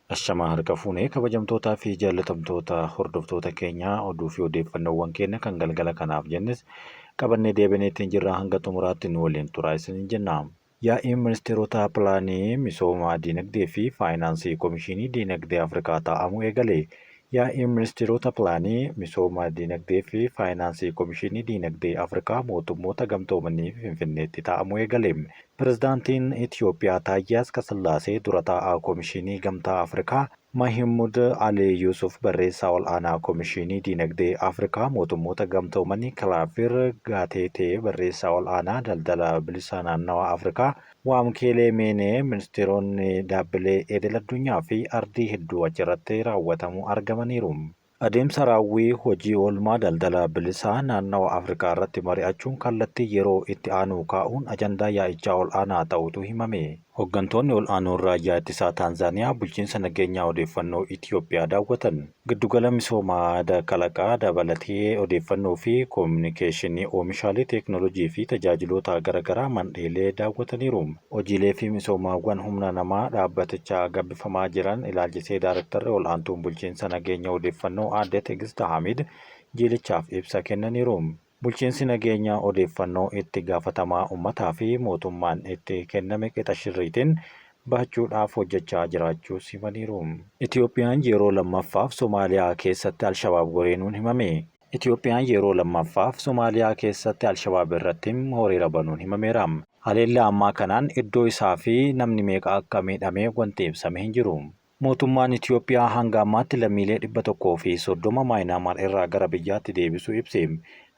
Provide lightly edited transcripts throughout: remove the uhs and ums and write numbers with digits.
Ashamaa harka fuunee kabajamtootaa fi jaallatamtoota hordoftoota keenyaa, oduu fi odeeffannoowwan keenya kan galgala kanaaf jennes qabannee deebineetiin jirra. Hanga xumuraatti nu waliin turaa isiniin jenna. Yaa'iin ministeerota pilaanii misooma diinagdee fi faayinaansii Komishinii Diinagdee Afrikaa taa'amuu eegale. Yaa'iin ministeerota pilaanii misooma diinagdee fi faayinaansii Komishinii Diinagdee Afrikaa Mootummoota Gamtoomanii Finfinneetti taa'amuu eegale. Pirezidaantiin Itiyoophiyaa Taayyee Asqasillaasee, dura taa'aa Komishinii Gamtaa Afrikaa Mahimmud Alii Yuusuf, barreessaa ol'aanaa Komishinii Diinagdee Afrikaa Mootummoota Gamtoomanii Kilaaviir Gaateetee, barreessaa ol'aanaa Daldala Bilisa Naannawaa Afrikaa Waamkeelee Meenee, ministeeronni dhaabbilee idil addunyaa fi ardii hedduu achirratti raawwatamuu argamaniiru. Adeemsa raawwii hojii oolmaa daldala bilisaa naannawa Afrikaa irratti mari'achuun kallattii yeroo itti aanuu kaa'uun ajandaa yaa'ichaa ol'aanaa ta'uutu himame. Hoggantoonni ol'aanoon Raayyaa Ittisaa Taanzaaniyaa Bulchiinsa Nageenyaa Odeeffannoo Itiyoophiyaa daawwatan. Giddugala misooma kalaqaa dabalatee odeeffannoo fi kominikeeshinii, oomishaalee teeknooloojii fi tajaajiloota garagaraa mandheelee daawwataniiru. Hojiilee fi misoomaawwan humna namaa dhaabbatichaa gabbifamaa jiran ilaalchisee Daarektarri Ol'aantuun Bulchiinsa Nageenya Odeeffannoo Aadde Tigist Hamiid jiilichaaf ibsa kennaniiru. Bulchiinsi nageenya odeeffannoo itti gaafatamaa ummataa fi mootummaan itti kenname qixa shirriitiin bahachuudhaaf hojjechaa jiraachuus himaniiru. Itiyoophiyaan yeroo lammaffaaf Somaaliyaa keessatti Alshabaab wareenuun himame. Itiyoophiyaan yeroo lammaffaaf Somaaliyaa keessatti Alshabaab irratti horiira banuun himameera. Haleellaa ammaa kanaan iddoo isaa fi namni meeqa akka miidhame wanti ibsame hin jiru. Mootummaan Itiyoophiyaa hanga ammaatti lammiilee 130 Maayinaamaar irraa gara biyyaatti deebisuu ibse.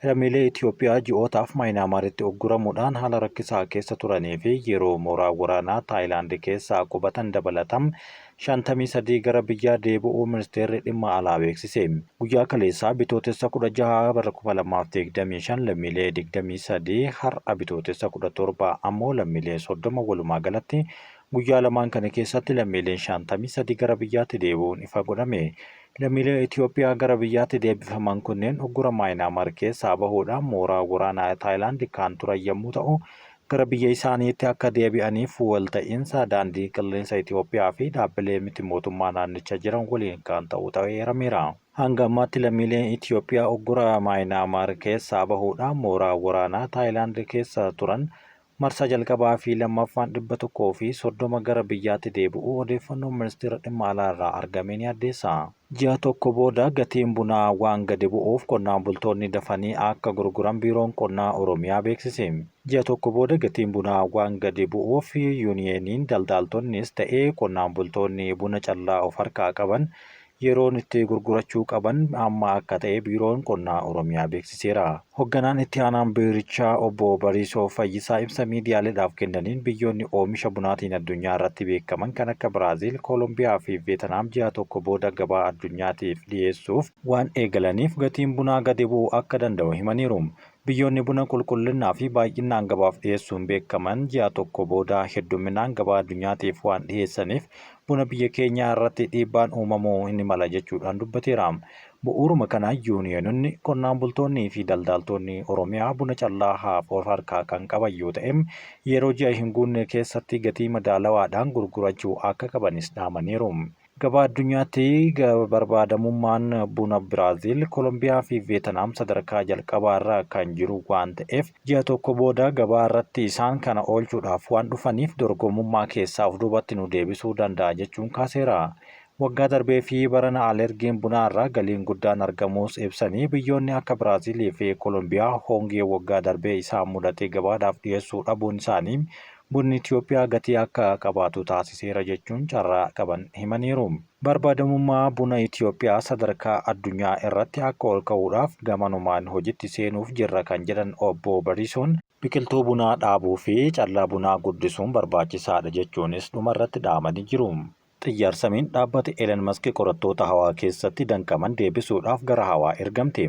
Lammiilee Itiyoophiyaa ji'ootaaf Maayinaamaaritti ugguramuudhaan haala rakkisaa keessa turanii fi yeroo mooraa waraanaa Taayilaand keessaa qubatan dabalata 53 gara biyyaa deebi'uu Ministeerri Dhimma Alaa beeksise. Guyyaa kaleessaa Bitootessa 16 bara 2025 lammiilee 23, har'a Bitootessa 17 ammoo lammiilee 30, walumaa galatti guyyaa lamaan kana keessatti lammiileen 53 gara biyyaatti deebi'uun ifa godhame. Lammiilee Itiyoophiyaa gara biyyaatti deebifaman kunneen uggura Maayinaamaar keessaa bahuudhaan mooraa waraanaa Taayilaand kan turan yammuu ta'u, gara biyya isaaniitti akka deebi'aniif walta'iinsa Daandii Qilleensa Itiyoophiyaa fi dhaabbilee miti mootummaa naannicha jiran waliin kan ta'u ta'uu eerameera. Hanga ammaatti lammiileen Itiyoophiyaa uggura Maayinaamaar keessaa bahuudhaan mooraa waraanaa Taayilaand keessa turan marsaa jalqabaa fi lammaffaan 130 gara biyyaatti deebi'uu odeeffannoon Ministeera Dhimma Alaa irraa argame ni addeessa. Ji'a tokko booda gatiin bunaa waan gadi bu'uuf qonnaan bultoonni dafanii akka gurguran Biiroon Qonnaa Oromiyaa beeksise. Ji'a tokko booda gatiin bunaa waan gadi bu'uuf yuuniyeeniin daldaaltonnis ta'e qonnaan bultoonni buna callaa of harkaa qaban yeroon itti gurgurachuu qaban amma akka ta'e Biiroon Qonnaa Oromiyaa beeksiseera. Hogganaan Itti Aanaan Biirichaa Obbo Bariisoo Fayyisaa ibsa miidiyaaleedhaaf kennaniin biyyoonni oomisha bunaatiin addunyaa irratti beekaman kan akka Biraaziil, Koolombiyaa fi Veetanaam ji'a tokko booda gabaa addunyaatiif dhiyeessuuf waan eegalaniif gatiin bunaa gadi bu'uu akka danda'u himaniiru. Biyyoonni buna qulqullinnaa fi baay'innaan gabaaf dhiyeessuun beekaman ji'a tokko booda heddumminaan gabaa addunyaatiif waan dhiyeessaniif buna biyya keenyaa irratti dhiibbaan uumamuu ni mala jechuudhaan dubbateera. Bu'uuruma kanaan yuuniyeenonni qonnaan bultoonnii fi daldaaltoonni Oromiyaa buna callaa haaf of harkaa kan qaban yoo ta'e yeroo ji'a hin guunne keessatti gatii madaalawaadhaan gurgurachuu akka qabanis dhaamaniiru. Gabaa addunyaatti barbaadamummaan buna Biraaziil, Kolombiyaa fi Veetanaam sadarkaa jalqabaarra kan jiru waan ta'eef ji'a tokko booda gabaa irratti isaan kana oolchuudhaaf waan dhufaniif dorgomummaa keessaa of duubatti nu deebisuu danda'a jechuun kaaseera. Waggaa darbee fi barana alergiin bunaarraa galiin guddaan argamuus ibsanii, biyyoonni akka Biraaziilii fi Kolombiyaa hongee waggaa darbee isaan mudate gabaadhaaf dhiyeessuu dhabuun isaanii bunni Itiyoophiyaa gatii akka qabaatu taasiseera jechuun carraa qaban himaniiru. Barbaadamummaa buna Itiyoophiyaa sadarkaa addunyaa irratti akka olka'uudhaaf gamanumaan hojitti seenuuf jirra kan jedhan Obbo Bariisoon, biqiltuu bunaa dhaabuu fi callaa bunaa guddisuun barbaachisaadha jechuunis dhumarratti dhaamanii jiru. Xiyyaar-samiin dhaabbata Elon Musk qorattoota hawaa keessatti danqaman deebisuudhaaf gara hawaa ergamte.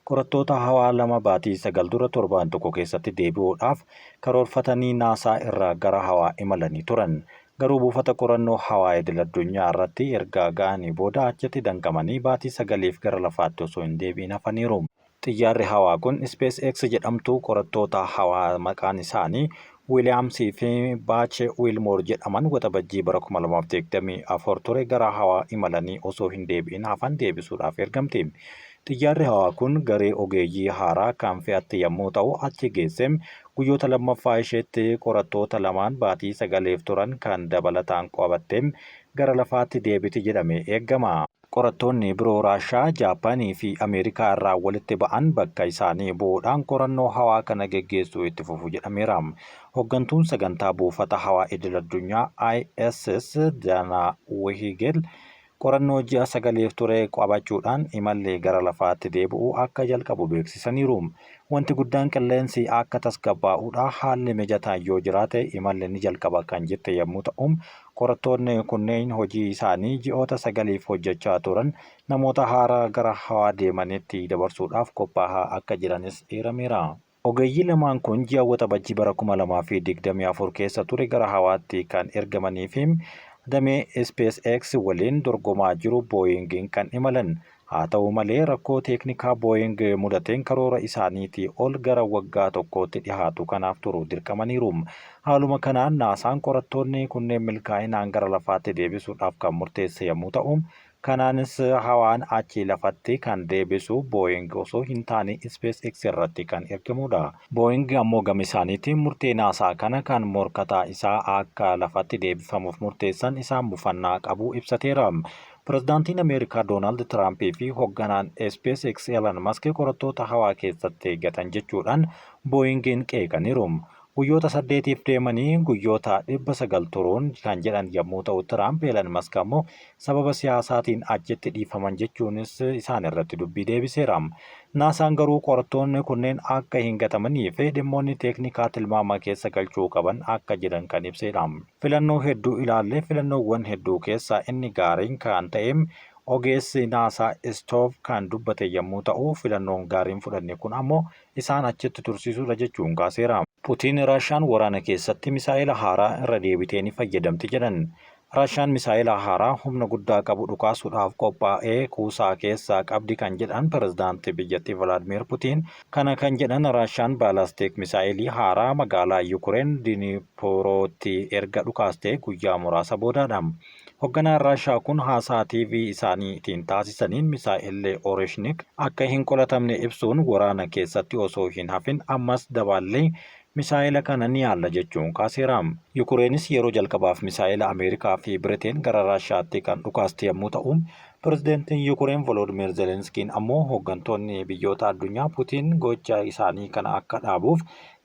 Qorattoota hawaa lama baatii 9 dura torbaan tokko keessatti deebi'uudhaaf karoorfatanii Naasaa irraa gara hawaa imalanii turan. Garuu buufata qorannoo hawaa idil-addunyaa irratti erga ga'anii booda achitti danqamanii baatii sagaliif gara lafaatti osoo hin deebi'in hafaniiru. Xiyyaarri hawaa kun SpaceX jedhamtu qorattoota hawaa maqaan isaanii Wiiliyaamsii fi Baache Wiilmoor jedhaman Waxabajjii bara 2024 ture gara hawaa imalanii osoo hin deebi'in hafan deebisuudhaaf ergamti. Xiyyaarri hawaa kun garee ogeeyyii haaraa kan fe'atte yammuu ta'u, achi geessee guyyoota lammaffaa isheetti qorattoota lamaan baatii sagaliif turan kan dabalataan qabattee gara lafaatti deebiti jedhamee eegama. Qorattoonni biroo Raashaa, Jaappaanii fi Ameerikaa irraa walitti ba'an bakka isaanii bu'uudhaan qorannoo hawaa kana geggeessuu itti fufu jedhameera. Hoggantuun sagantaa buufata hawaa idil-addunyaa ISS Danaa Wihigel qorannoo ji'a sagaliif ture qabachuudhaan imalli gara lafaatti deebi'uu akka jalqabu beeksisaniiru. Wanti guddaan qilleensi akka tasgabbaa'udha, haalli mijataan yoo jiraate imalli ni jalqaba kan jette yommuu ta'u, qorattoonni kunneen hojii isaanii ji'oota sagaliif hojjechaa turan namoota haaraa gara hawaa deemanitti dabarsuudhaaf qophaahaa akka jiranis eerameera. Ogeeyyii lamaan kun ji'a Waxabajjii bara 2024 keessa ture gara hawaatti kan ergamaniifi damee SpaceX waliin dorgomaa jiru Booyingiin kan imalan. Haa ta'u malee, rakkoo teeknikaa Booying mudateen karoora isaaniitii ol gara waggaa tokkootti dhihaatu kanaaf turu dirqamaniiru. Haaluma kanaan Naasaan qorattoonni kunneen milkaa'inaan gara lafaatti deebisuudhaaf kan murteesse yommuu ta'u, kanaanis hawaan achi lafatti kan deebisu Booying osoo hin taane SpaceX irratti kan ergamudha. Booying ammoo gama isaaniitiin murtee Naasaa kana kan morkataa isaa akka lafatti deebifamuuf murteessan isaan mufannaa qabu ibsateera. Pirezidaantiin Ameerikaa Doonaald Tiraampii fi hogganaan SpaceX Elon Musk qorattoota hawaa keessatti gatan jechuudhaan Booyingiin qeeqaniiru. Guyyoota saddeetiif deemanii guyyoota 900 turuun kan jedhan yommuu ta'u Tiraamp, Elon Musk ammoo sababa siyaasaatiin achitti dhiifaman jechuunis isaan irratti dubbii deebiseera. Naasaan garuu qorattoonni kunneen akka hin gatamanii fi dhimmoonni teeknikaa tilmaama keessa galchuu qaban akka jiran kan ibsedha. Filannoo hedduu ilaalle, filannoowwan hedduu keessaa inni gaariin kan ta'e ogeessi Naasaa Istoov kan dubbate yommuu ta'u, filannoon gaariin fudhanne kun ammoo isaan achitti tursiisuudha jechuun kaaseera. Putiin Raashaan waraana keessatti misaa'ela haaraa irra deebitee ni fayyadamti jedhan. Raashaan misaa'ela haaraa humna guddaa qabu dhukaasuudhaaf qophaa'ee kuusaa keessaa qabdi kan jedhan pirezidaantii biyyattii Vilaadmiir Putiin, kana kan jedhan Raashaan baalaastik misaa'elii haaraa magaalaa Yukureen Diniporootti erga dhukaastee guyyaa muraasa boodaadha. Hogganaan Raashaa kun haasaa TV isaaniitiin taasisaniin misaa'elli Oreshnik akka hin qolatamne ibsuun waraana keessatti osoo hin hafin ammas dabaallee Misaa'ela kana ni yaalla jechuun kaaseera. Yukureenis yeroo jalqabaaf misaa'ela Ameerikaa fi Biriteen gara Raashiyaatti kan dhukaaste yommuu ta'u, Pirezidantiin Yukureen Voloodmiir Zelenskiin ammoo hooggantoonni biyyoota addunyaa Putiin gocha isaanii kana akka dhaabuuf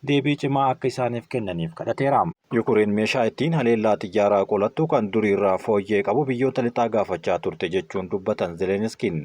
deebii cimaa akka isaaniif kennaniif kadhateera. Yukureen meeshaa ittiin haleellaa xiyyaaraa qolattu kan duriirraa fooyyee qabu biyyoota lixaa gaafachaa turte jechuun dubbatan Zelenskiin.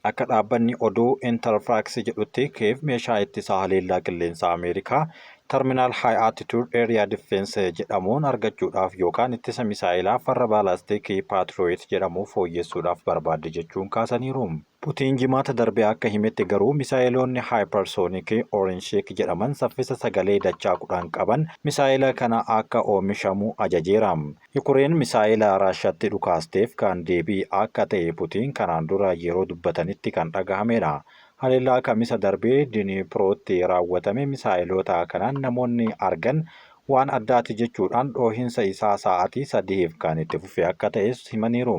Akka dhaabbanni oduu Interfax jedhutti Kiyeev meeshaa ittisaa haleellaa qilleensaa Ameerikaa Terminal High Altitude Area Defense jedhamuun argachuudhaaf yookaan ittisa misaa'elaa farra baalaastikii Patriot jedhamu fooyyessuudhaaf barbaaddi jechuun kaasaniiru. Putiin Jimaata darbe akka himetti garuu misaa'eloonni haayiparsoonikii Orinshik jedhaman saffisa sagalee dachaa 10 qaban misaa'ela kana akka oomishamu ajajeera. Yukureen misaa'ela Raashiyaatti dhukaasteef kan deebii akka ta'e Putiin kanaan dura yeroo dubbatanitti kan dhagahamedha. Haleellaa Kamisa darbe Diniprootti raawwatame misaa'eloota kanaan namoonni argan waan addaati jechuudhaan dhoohinsa isaa sa'aatii sadiif kan itti fufe akka ta'es himaniiru.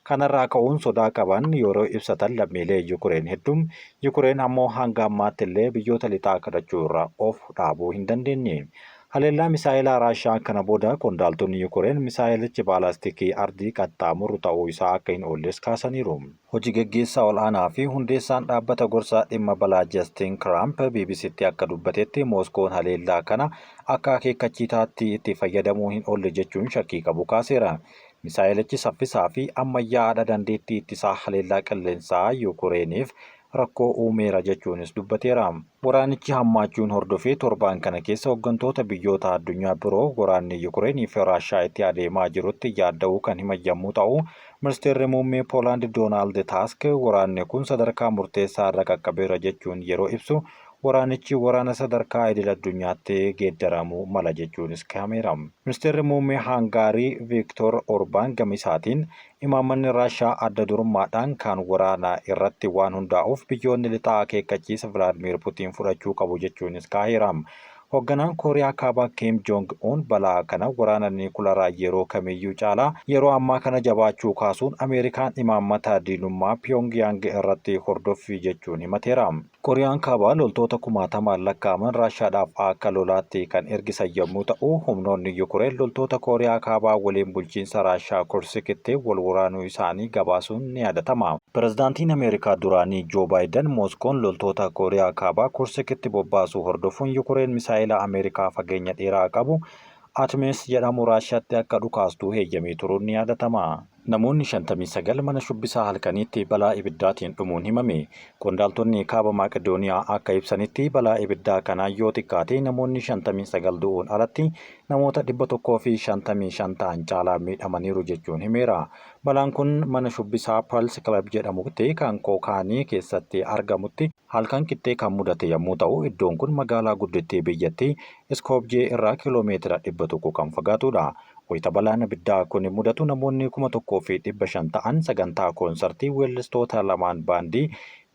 Kanarraa ka'uun sodaa qaban yeroo ibsatan lammiilee Yukureen hedduun Yukureen ammoo hanga ammaattillee biyyoota lixaa kadhachuu irraa of dhaabuu hin dandeenye. Haleellaa misaa'elaa Raashiyaa kana booda qondaaltonni Yukureen misaa'elichi baalaastikii ardii qaxxaamuru ta'uu isaa akka hin oolles kaasaniiru. Hoji geggeessaa ol'aanaa fi hundeessaan dhaabbata gorsaa dhimma balaa Jastiin Kiraamp BBCtti akka dubbatetti Mooskoon haleellaa kana akka akeekkachiitaatti itti fayyadamuu hin oolle jechuun shakkii qabu kaaseera. Misaa'elichi saffisaa fi ammayyaa'aadha dandeettii ittisaa haleellaa qilleensaa Yukureeniif rakkoo uumeera jechuunis dubbateera. Waraanichi hammaachuun hordofee torbaan kana keessa hoggantoota biyyoota addunyaa biroo waraanni Yukureenii fi Raashaa itti adeemaa jirutti yaadda'uu kan himan yammuu ta'u, Ministeerri Muummee Poolaand Doonaald Taask waraanni kun sadarkaa murteessaa irra qaqqabeera jechuun yeroo ibsu, waraanichi waraana sadarkaa idil-addunyaatti geeddaramuu mala jechuunis kaa'ameera. Ministeerri Muummee Haangaarii Viiktoor Orbaan gama isaatiin, Imaammanni Raashaa adda durummaadhaan kan waraanaa irratti waan hundaa'uuf biyyoonni lixaa akeekkachiisa Vilaadmiir Putiin fudhachuu qabu jechuunis kaaheera. Hogganaan Kooriyaa Kaabaa Kiim Joong Uun balaa kana waraana niikularaa yeroo kamiyyuu caalaa yeroo ammaa kana jabaachuu kaasuun Ameerikaan imaammata diinummaa Piyoongiyaang irratti hordoffii jechuun himateera. Kooriyaan Kaabaa loltoota kumaatamaan lakkaa'aman Raashaadhaaf akka lolaatti kan ergisan yommuu ta'u, humnoonni Yukureen loltoota Kooriyaa Kaabaa waliin bulchiinsa Raashaa Kursikitti wal waraanuu isaanii gabaasuun ni yaadatama. Pirezidaantiin Ameerikaa duraanii Joo Baayidan Mooskoon loltoota Kooriyaa Kaabaa Kursikitti bobbaasuu hordofuun Yukureen misaa'ela Ameerikaa fageenya dheeraa qabu Atmis jedhamu Raashaatti akka dhukaastu heeyyamee turuun ni yaadatama. Namoonni 59 mana shubbisaa halkaniitti balaa ibiddaatiin dhumuun himame. Qondaaltonni Kaaba Maaqedooniyaa akka ibsanitti balaa ibiddaa kanaan yoo xiqqaate namoonni 59 du'uun alatti namoota 155 ta'an caalaa miidhamaniiru jechuun himeera. Balaan kun mana shubbisaa Pulse Club jedhamutti kan Kookaanii keessatti argamutti halkan qixxee kan mudate yommuu ta'u, iddoon kun magaalaa guddittii biyyattii Iskoopjee irraa kiiloomeetira 100 kan fagaatudha. Wayita balaan abiddaa kun mudatu namoonni 1,500 ta'an sagantaa koonsartii weellistoota lamaan baandii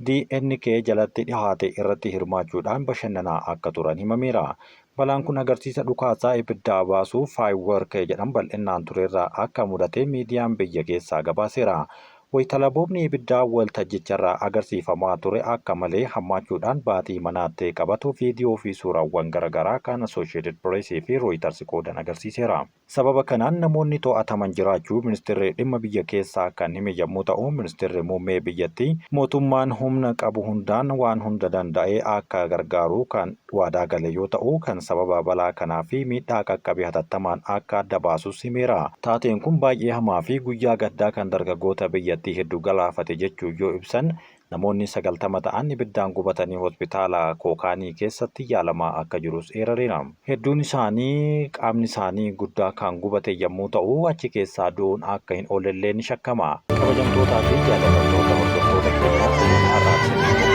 DNK jalatti dhihaate irratti hirmaachuudhaan bashannanaa akka turan himameera. Balaan kun agarsiisa dhukaasaa ibiddaa baasuu firework jedhamu bal'innaan turerraa akka mudate miidiyaan biyya keessaa gabaaseera. Wayita laboobni ibiddaa waltajjicharraa agarsiifamaa ture akka malee hammaachuudhaan baaxii manaatti qabatu viidiyoo fi suuraawwan garagaraa kan Associated Press fi Reuters qoodan agarsiiseera. Sababa kanaan namoonni to'ataman jiraachuu ministeerri dhimma biyya keessaa kan hime yommuu ta'u, ministeerri muummee biyyattii mootummaan humna qabu hundaan waan hunda danda'ee akka gargaaru kan waadaa gale yoo ta'u, kan sababa balaa kanaa fi miidhaa qaqqabe hatattamaan akka adda baasus himeera. Taateen kun baay'ee hamaa fi guyyaa gaddaa kan dargaggoota biyyattii hedduu galaafate jechuun yoo ibsan, namoonni 90 ta'an ibiddaan gubatanii hospitaala Kookaanii keessatti yaalamaa akka jirus eerareera. Hedduun isaanii qaamni isaanii guddaa kan gubate yommuu ta'u, achi keessaa du'uun akka hin oollellee ni shakkama. Kabajamtootaa fi jaalatamtoota hordoftoota keenyaa oduun har'aaf isiniif